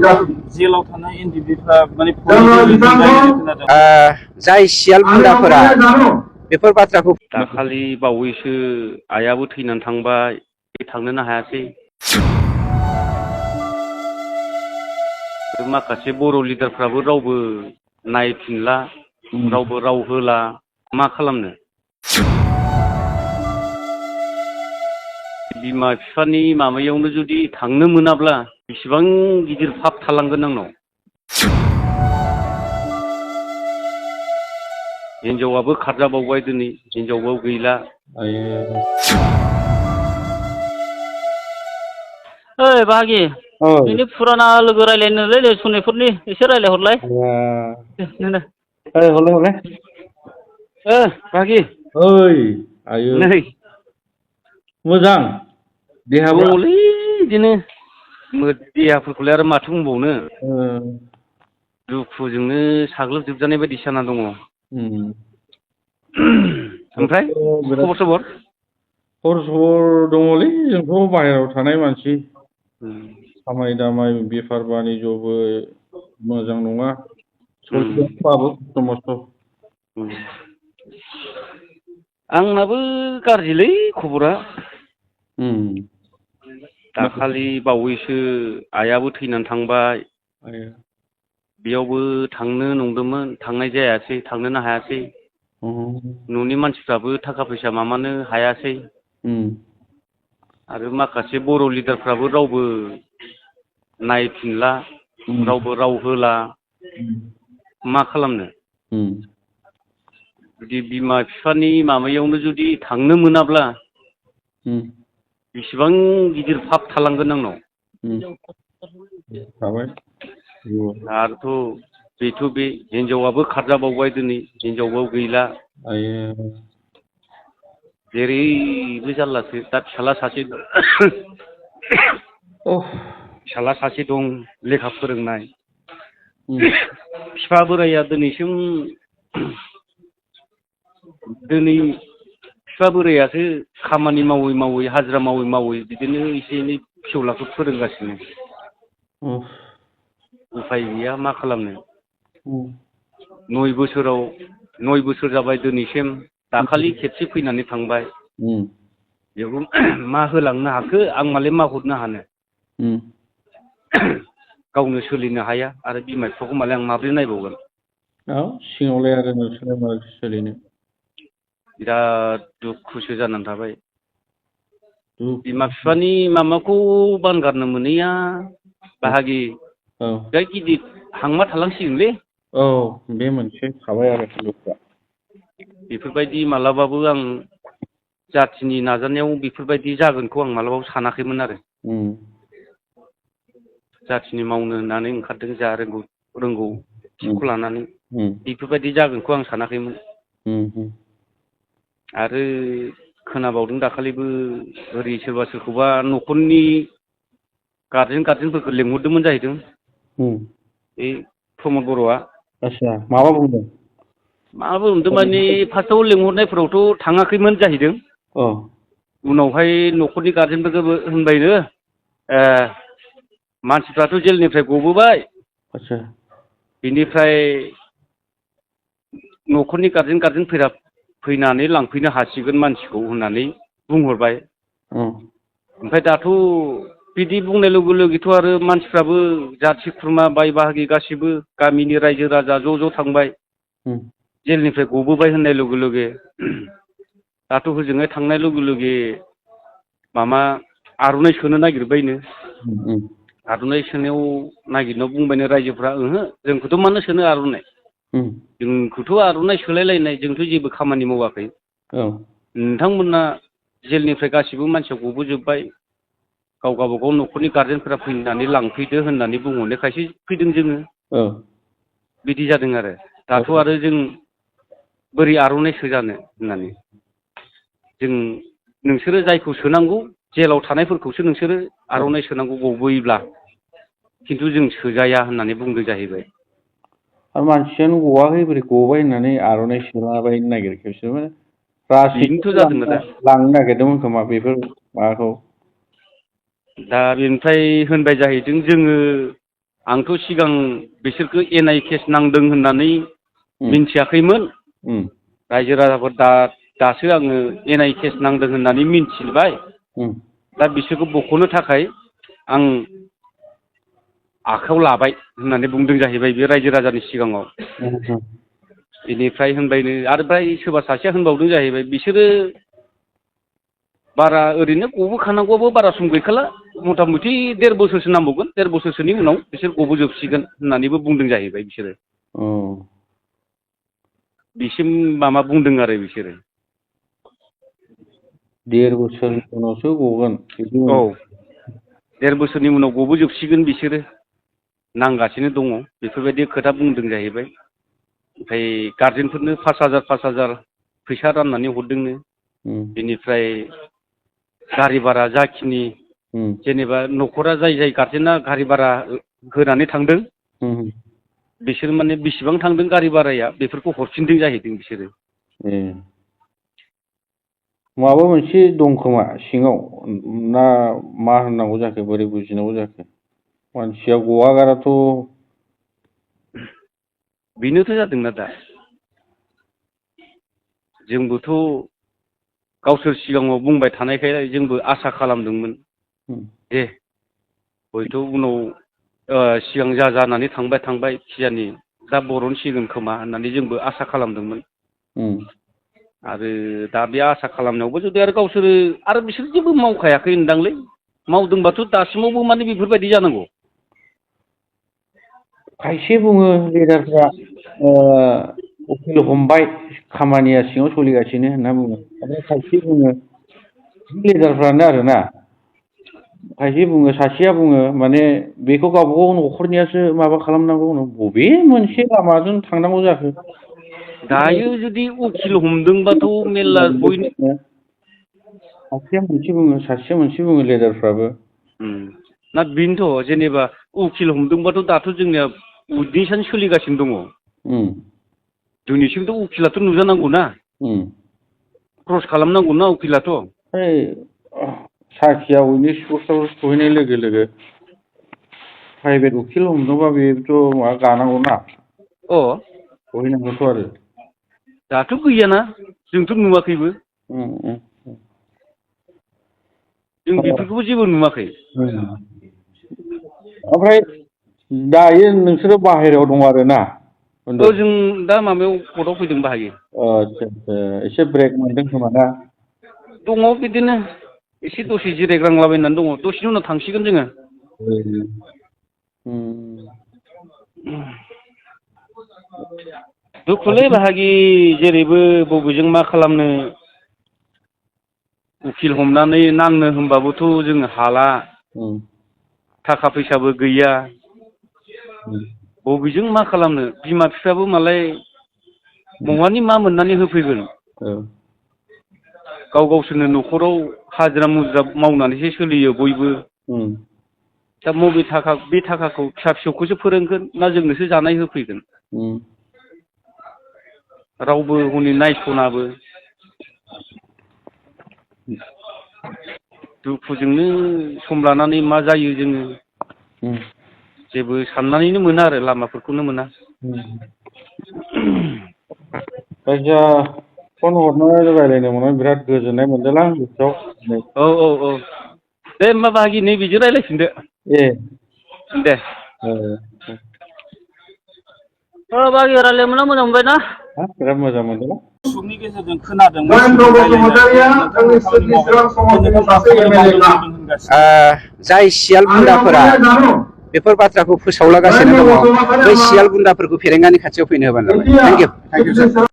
जेलाव थानाय एनडिबिफ्रा माने खोनादों जाय सियाल बुन्दाफोरा बेफोर बाथ्राखौ दाखालि बावैसो आइयाबो थैनानै थांबाय थांनोनो हायासै माखासे बर' लिडारफ्राबो रावबो नायफिनला रावबो राव होला मा खालामनो बिमा बिफानि माबायावनो जुदि थांनो मोनाब्ला बेसेबां गिदिर पाप थालांगोन आंनाव हिनजावाबो खारजाबावबाय दिनै हिनजावाबो गैला ओइ बाहागि बिनि फुराना लोगो रायलायनोलै सनितपुरनि एसे रायलायहरलाय हरलाय बाहागि ओइ आयु नै मोजां देहाफ्रा दङलै बिदिनो देहाफोरखौलाय आरो माथो बुंबावनो दुखुजोंनो साग्लोबजोबजानाय बायदि जाना दङ ओमफ्राय खबर सबर दङलै जोंथ' बाहेरायाव थानाय मानसि खामानि दामानि बेफार बानिज्यबो मोजां नङा सलिदोंबाबो समस्थ' आंनाबो गाज्रिलै खबरा दाखालि बावैसो आइयाबो थैनानै थांबाय बेयावबो थांनो नंदोंमोन थांनाय जायासै थांनोनो हायासै न'नि मानसिफ्राबो थाखा फैसा माबानो हायासै आरो माखासे बर' लिडारफ्राबो रावबो नायफिनला रावबो राव होला मा खालामनो जुदि बिमा बिफानि माबायावनो जुदि थांनो मोनाब्ला बेसेबां गिदिर पाप थालांगोन आंनाव आरोथ' बेथ' बे हिनजावाबो खारजाबावबाय दिनै हिनजावाबो गैला जेरैबो जारलासो दा फिसाला सासे दं लेखा फोरोंनाय बिफा बोराइया दिनै बिफा बोराइयासो खामानि मावै मावै हाजिरा मावै मावै बिदिनो एसे एनै फिसौलाखौ फोरोंगासिनो उफाय गैया मा खालामनो 9 बोसोर जाबाय दिनैसिम दाखालि खेबसे फैनानै थांबाय बेखौ मा होलांनो हाखो आं मालाय मा हरनो हानो गावनो सोलिनो हाया आरो बिमा बिफाखौ मालाय आं माबोरै नायबावगोन सिङावलाय आरो नोंसोरलाय माबोरै सोलिनो बिराद दुखुसो जानानै थाबाय बिमा बिफानि माबाखौ बानगारनो मोनैया बाहागि बिराद गिदिर हांमा थालांसिगोनलै बे मोनसे थाबाय आरो दुखुआ बेफोरबायदि मालाबाबो आं जाथिनि नाजानायाव बेफोरबायदि जागोनखौ आं मालाबाबो सानाखैमोन आरो जाथिनि मावनो होननानै ओंखारदों जा रोंगौ थिखौ लानानै बेफोरबायदि जागोनखौ आं सानाखैमोन आरो खोनाबावदों दाखालिबो ओरै सोरबा सोरखौबा न'खरनि गारजेनफोरखौ लेंहरदोंमोन जाहैदों बे प्रमद बर'आ माबा बुंदों माने फार्स्टआव लेंहरनायफोरावथ' थाङाखैमोन जाहैदों उनावहाय न'खरनि गारजेनफोरखौबो होनबायनो मानसिफ्राथ' जेलनिफ्राय गबोबाय बेनिफ्राय न'खरनि गारजेन फैनानै लांफैनो हासिगोन मानसिखौ होननानै बुंहरबाय ओमफ्राय दाथ' बिदि बुंनाय लोगो लोगोथ' आरो मानसिफ्राबो जाथि खुरमा बाय बाहागि गासिबो गामिनि रायजो राजा ज' थांबाय जेलनिफ्राय गबोबाय होननाय लोगो लोगो दाथ' हजोंहाय थांनाय लोगो लोगो माबा आर'नाइ सोनो नागिरबायनो आर'नाइ सोनायाव नागिरनायाव बुंबायनो रायजोफ्रा ओहो जोंखौथ' मानो सोनो आर'नाइ जोंखौथ' आर'नाइ सोलायलायनाय जोंथ' जेबो खामानि मावाखै नोंथांमोना जेलनिफ्राय गासिबो मानसिया गबोजोब्बाय गावबागाव न'खरनि गारजेनफोरा फैनानै लांफैदो होननानै बुंहरनायखायसो फैदों जोङो बिदि जादों आरो दाथ' आरो जों बोरै आर'नाइ सोजानो होननानै नोंसोरो जायखौ सोनांगौ जेलाव थानायफोरखौसो नोंसोरो आर'नाइ सोनांगौ गबोयोब्ला खिन्थु जों सोजाया होननानै बुंदों जाहैबाय आरो मानसियानो गवाखै बोरै गबाय होननानै आर'नाइ सोलाबायनो नागिरखो बिसोर बेनोथ' जादों दा लांनो नागिरदोंमोन खोमा बेफोर माबाखौ दा बेनिफ्राय होनबाय जाहैदों जोङो आंथ' सिगां बिसोरखौ एनआइ केस नांदों होननानै मिन्थियाखैमोन। रायजो राजाफोर दासो आङो एनआइ केस नांदों होननानै मिन्थिबाय। दा बिसोरखौ बख'नो थाखाय आं आखायाव लाबाय होननानै बुंदों जाहैबाय बे रायजो राजानि सिगाङाव। बेनिफ्राय होनबायनो आरो फ्राय सोरबा सासेया होनबावदों जाहैबाय बिसोरो बारा ओरैनो गबोखानांगौआबो बारा सम गैखाला, मथा मथि 1.5 बोसोरसो नांबावगोन, 1.5 बोसोरसोनि उनाव बिसोर गबोजोबसिगोन होननानैबो बुंदों जाहैबाय बिसोरो। बिसिम माबा बुंदों आरो बिसोरो। 1.5 बोसोरनि उनावसो गगोन। औ, 1.5 बोसोरनि उनाव गबोजोबसिगोन बिसोरो, नांगासिनो दङ बेफोरबायदि खोथा बुंदों जाहैबाय। ओमफ्राय गारजेनफोरनो 5,000 फैसा राननानै हरदोंनो। बेनिफ्राय गारि भारा जाखिनि जेनेबा न'खरा जाय गारजेना गारि भारा होनानै थांदों बिसोर माने बेसेबां थांदों गारि भाराया बेफोरखौ हरफिनदों जाहैदों बिसोरो। माबा मोनसे दं खोमा सिङाव, ना मा होननांगौ जाखो, बोरै बुजिनांगौ जाखो? मानसिया गवागाराथ' बेनोथ' जादोंना दा। जोंबोथ' गावसोर सिगाङाव बुंबाय थानायखाय जोंबो आसा खालामदोंमोन दे हयथ' उनाव सिगां जानानै थांबाय खिजानि दा बरनसिगोन खोमा होननानै जोंबो आसा खालामदोंमोन। आरो दा बे आसा खालामनायावबो जुदि आरो गावसोरो आरो बिसोर जेबो मावखायाखै होनदांलै, मावदोंबाथ' दासिमावबो माने बेफोरबायदि जानांगौ। खायसे बुङो लिडारफ्रा उकिल हमबाय, खामानिया सिङाव सोलिगासिनो होनना बुङो। ओमफ्राय खायसे बुङो लिडारफ्रानो आरोना, खायसे बुङो, सासेया बुङो माने बेखौ गावबागाव न'खरनियासो माबा खालामनांगौ। बबे मोनसे लामाजों थांनांगौ जाखो? दायो जुदि उकिल हमदोंबाथ' मेरला सासेया मोनसे बुङो, सासेया मोनसे बुङो लिडारफ्राबो। ना बेनोथ' जेनेबा उकिल हमदोंबाथ' दाथ' जोंनिया उइटनेसआनो सोलिगासिनो दङ। दिनैसिमथ' उकिलाथ' नुजानांगौ ना, क्रस खालामनांगौ ना उकिलाथ'। साखिया उइटनेस पस्टआव सहैनाय लोगो लोगो प्राइभेट उकिल हमदोंबा बेथ' माबा गानांगौ ना, सहैनांगौथ' आरो। दाथ' गैयाना, जोंथ' नुवाखैबो। जों बेफोरखौबो जेबो नुवाखै। ओमफ्राय दायो नोंसोरो बाहेरायाव दं आरो ना? जों दा माबायाव कर्टआव फैदों बाहायो। आदसा एसे ब्रेक मोनदों खोमा ना? दङ बिदिनो एसे दसे जिरायग्लांलाबायनानै दङ, दसेनि उनाव थांसिगोन जोङो। दुखुलै बाहागि, जेरैबो बबेजों मा खालामनो। उकिल हमनानै नांनो होनबाबोथ' जोङो हाला, थाखा फैसाबो गैया, बबेजों मा खालामनो। बिमा बिफायाबो मालाय बहानि मा मोननानै होफैगोन। गावसोरनो न'खराव हाजिरा मुजिरा मावनानैसो सोलियो बयबो। दा बे थाखाखौ फिसा फिसौखौसो फोरोंगोन ना जोंनोसो जानाय होफैगोन। रावबो हनै नायस'नाबो। दुखुजोंनो सम लानानै मा जायो जोङो जेबो साननानैनो मोना आरो, लामाफोरखौनो मोना। जायखिया फन हरनानै रायज्लायनो मोननानै बिराद गोजोननाय मोनदोंलां गोसोआव। औ दे होमबा बाहागि नै बिदि रायज्लायफिनदो। दे बाहागि रायज्लायनो मोनना मोजां मोनबाय ना? बिराद मोजां मोनदोंलां। सुबुंनि गेजेरजों खोनादोंमोन रायलायनाय। जाय सियाल गुन्दाफोरा बेफोर बाथ्राखौ फोसावलागासिनो दङ, बै सियाल गुन्दाफोरखौ फेरेंगानि खाथियाव फैनो होबानो जाबाय। Thank you.